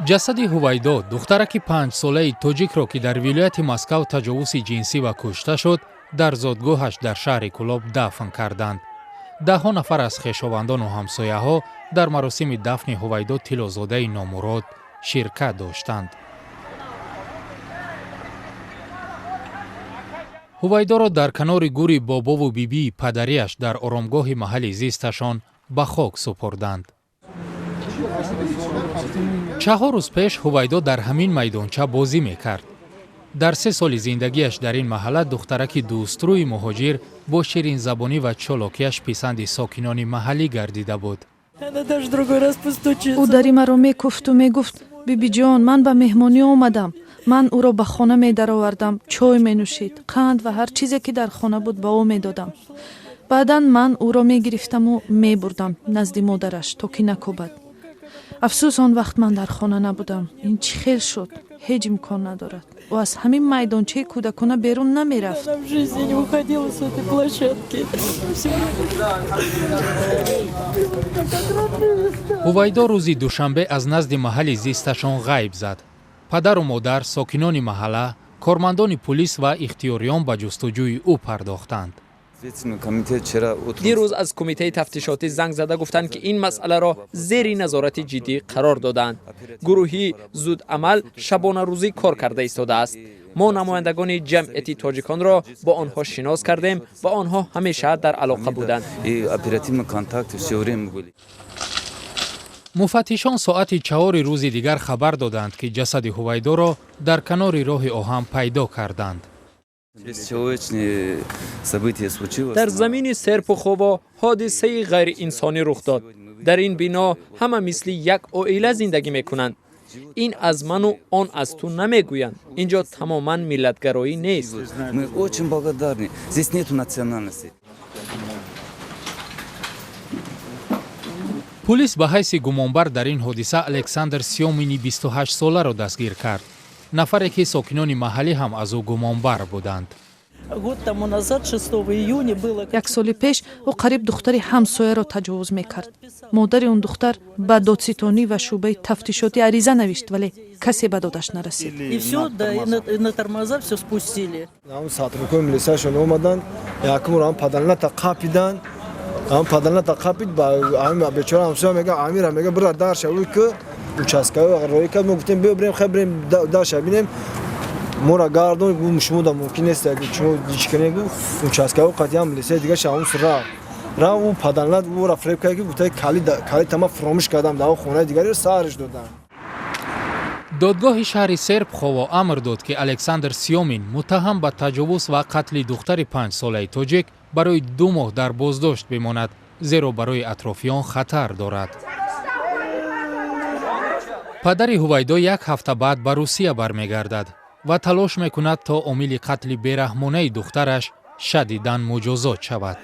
Ҷасади Ҳувайдо, духтараки 5-солаи тоҷикро, ки дар вилояти Москав таҷовузи ҷинсӣ ва кушта шуд, дар зодгоҳаш дар шаҳри Кӯлоб дафн карданд. Даҳҳо нафар аз хешовандону ҳамсояҳо дар маросими дафни Ҳувайдо Тиллозодаи номурод ширкат доштанд. Ҳувайдоро дар канори гури бобову бибии падариаш дар оромгоҳи маҳалли зисташон ба хок супурданд. 4 рӯз пеш Ҳувайдо дар ҳамин майдонча бозӣ мекард. Дар 3 соли зиндагиаш дар ин маҳалла духтараки дӯстрӯи муҳоҷир бо ширинзабонӣ ва чолокиаш писанди сокинони маҳаллӣ гардида буд. Ӯ дари маро мекуфту мегуфт: «Бибиҷон, ман ба меҳмонӣ омадам». Ман ӯро ба хона медаровардам, чой менӯшид, қанд ва ҳар чизе, ки дар хона буд, ба ӯ медодам. Баъдан ман ӯро мегирифтаму мебурдам назди модараш, то ки накӯбад. Афсӯс, он вақт ман дар хона набудам. Ин чӣ хел шуд, ҳеҷ имкон надорад. Ӯ аз ҳамин майдончаи кӯдакона берун намерафт. Она в жизни не уходила с этой площадки. Ҳувайдо рӯзи душанбе аз назди маҳалли зисташон ғайб зад. Падару модар, сокинони маҳалла, кормандони пулис ва ихтиёриён ба ҷустуҷӯи ӯ пардохтанд. Дирӯз аз кумитаи тафтишотӣ занг зада гуфтанд, ки ин масъаларо зери назорати ҷиддӣ қарор доданд. Гурӯҳи зудамал шабонарӯзӣ кор карда истодааст. Мо намояндагони ҷамъияти тоҷиконро бо онҳо шинос кардем ва онҳо ҳамеша дар алоқа буданд. Муфаттишон соати 4-и рӯзи дигар хабар доданд, ки ҷасади Ҳувайдоро дар канори роҳи оҳан пайдо карданд. Дар замини Серпухово ҳодисаи ғайриинсонӣ рух дод. Дар ин бино ҳама мисли як оила зиндагӣ мекунанд. Ин аз ману он аз ту намегӯянд. Ин ҷо тамоман миллатгароӣ нест. Мы очень благодарны. Здесь нету национальности. Пулис ба ҳайси гумонбар дар ин ҳодиса Александр Сёмини 28-соларо дастгир кард, нафаре, ки сокинони маҳаллӣ ҳам аз ӯ гумонбар буданд. Год тому назад, 6 июня, было. Як соли пеш ӯ қариб духтари ҳамсояро таҷовуз мекард. Модари он духтар ба додситонӣ ва шӯъбаи тафтишотӣ ариза навишт, вале касе ба додаш нарасид. И все, да, и на тормоза все спустили. Ҳам сотрудникои милисияшон омаданд, якумро ҳам падалната қапидан, ҳам падалната қапид ба ҳамин бечора ҳамсоя. Мега, амира мега, бира дарша ӯ ки участковый роӣ кард. Мо гуфтем, биё бирем, хай бирем дарша бинем. Мора гардон, гу, шумо да мумкин нест, шумо ҳеч гу участковый қатъиян милисияи дигаша ҳамус рафт. Ӯ падалнат ӯра фиреб кард, ки гуфта, калита ма фуромӯш кардам дар хонаи дигареро сарш додам. Додгоҳи шаҳри Серпухово амр дод, ки Александр Сёмин, муттаҳам ба таҷовуз ва қатли духтари 5-солаи тоҷик, барои 2 моҳ дар боздошт бимонад, зеро барои атрофиён хатар дорад. Падари Ҳувайдо як ҳафта баъд ба Русия бармегардад ва талош мекунад, то омили қатли бераҳмонаи духтараш шадидан муҷозот шавад.